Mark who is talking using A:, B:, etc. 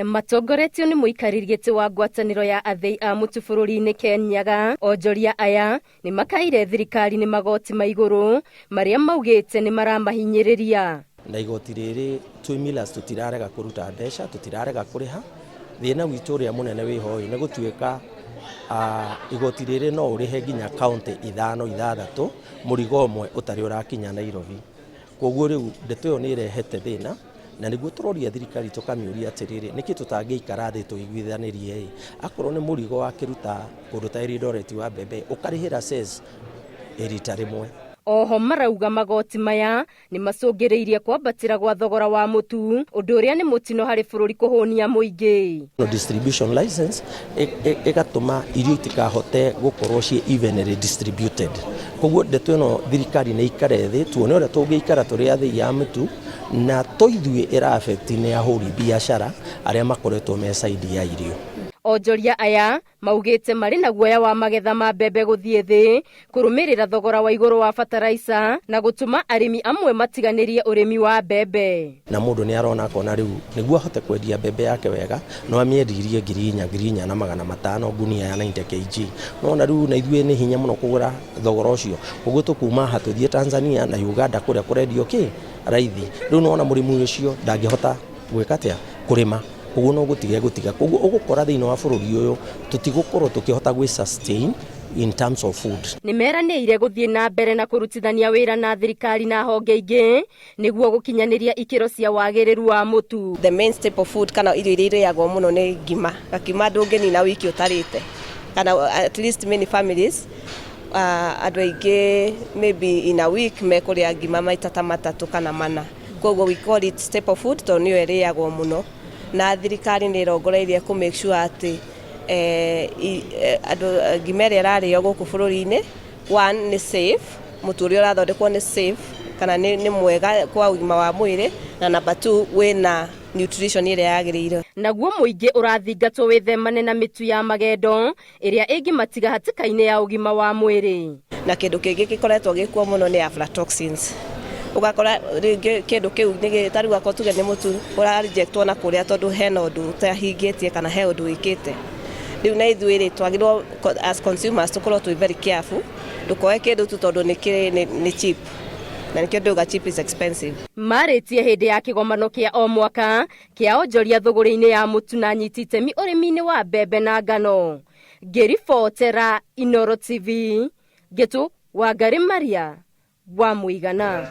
A: Matongoretio nĩ mũikarĩri gĩtĩ wa ngwatanĩro ya athĩi a mũtu bũrũri-inĩ Ken Nyaga, onjoria aya nĩ makaire thirikari nĩ magoti ma igũrũ marĩa maugĩte nĩ maramahinyĩrĩria.
B: Na igoti rĩrĩ twĩ millers tũtirarega kũruta mbeca, tũtirarega kũrĩha. Thĩna witũ ũrĩa mũnene wĩho ĩ nĩ gũtuĩka igoti rĩrĩ no ũrĩhe nginya kaũntĩ ithano ithathatũ mũrigo ũmwe ũtarĩ ũrakinya Nairobi. Koguo rĩu ndeto ĩyo nĩ ĩrehete thĩna na nĩguo tũroria thirikari tũkamĩũria atĩrĩrĩ, nĩkĩ tũtangĩikara thĩ tũiguithanĩrie ĩ, akorwo nĩ mũrigo wakĩruta kũndũ ta Eldoret wa mbembe ũkarĩhĩra cess rita rĩmwe.
A: Oho marauga magoti maya nĩ macũngĩrĩirie kwambatĩra gwa thogora wa mũtu, ũndũ ũrĩa nĩ mũtino harĩ bũrũri kũhũnia mũingĩ.
B: No distribution license ĩgatũma irio itikahote gũkorwo ciĩ evenly distributed. Koguo ndeto ĩno thirikari nĩ ikare thĩ tuone ũrĩa tũngĩikara tũrĩ athĩi a mũtu na to ithuĩ ĩra affect nĩ ahũri biacara arĩa makoretwo me side ya irio.
A: Onjoria aya maugĩte marĩ na guoya wa magetha ma mbembe gũthiĩ thĩ kũrũmĩrĩra thogora wa igũrũ wa bataraica na gũtũma arĩmi amwe matiganĩrie ũrĩmi wa mbembe.
B: Na mũndũ nĩ arona akona rĩu nĩguo ahote kwendia mbembe yake wega no amĩendirie 4,000, 4,500 ngunia ya 90 kg. Nona rĩu na ithuĩ nĩ hinya mũno kũgũra thogora ũcio, koguo tũkuma haha tũthiĩ Tanzania na Uganda kũrĩa kũrendio kĩ raithi. Rĩu nona mũrĩmi ũcio ndangĩhota gwĩka atĩa kũrĩma, koguo no gũtiga egũtiga. Koguo ũgũkora thĩinĩ wa bũrũri ũyũ tũtigũkorwo tũkĩhota gwĩ sustain in terms of food.
A: Nĩ meranĩire gũthiĩ na mbere na kũrutithania wĩra na thirikari na honge ingĩ nĩguo gũkinyanĩria ikĩro cia wagĩrĩru wa mũtu.
C: The main staple food kana irio iria irĩagwo mũno nĩ ngima. Gakima ndũngĩnina wiki ũtarĩte, kana at least many families andũ aingĩ maybe in a week mekũrĩa ngima maita ta matatũ kana mana. Koguo we call it staple food tondũ nĩyo ĩrĩagwo mũno. Na thirikari nĩ ĩrongoreirie kũ make sure atĩ andũ ngima ĩrĩa ĩrarĩo gũkũ bũrũri-inĩ, one nĩ safe, mũtu ũrĩa ũrathondekwo nĩ safe kana nĩ mwega kwa ũgima wa mwĩrĩ, na number two wĩna nutrition ĩrĩa yagĩrĩire.
A: Naguo mũingĩ ũrathingatwo wĩthemane na mĩtu ya magendo ĩrĩa ĩngĩmatiga hatĩka-inĩ ya ũgima wa mwĩrĩ.
C: Na kĩndũ kĩngĩ gĩkoretwo gĩkuo mũno nĩ aflatoxins. Ũgakora rĩngĩ kĩndũ kĩu nĩ ta rĩu akorwo tuge nĩ mũtu ũra rejectwo na kũrĩa tondũ hena ũndũ ũtahingĩtie kana he ũndũ wĩkĩte. Rĩu na ithuĩ rĩ twagĩrĩirwo as consumers tũkorwo twĩ very careful, ndũkoe kĩndũ tu tondũ nĩ cheap, na nĩkĩo ndauga cheap is expensive.
A: Marĩtie hĩndĩ ya kĩgomano kĩa o mwaka kĩa onjoria thũgũrĩ-inĩ ya mũtu na anyiti itemi ũrĩmi-inĩ wa mbembe na ngano. Ngĩribotera Inooro TV, Ngĩtũ Wangari Maria wa Mũigana.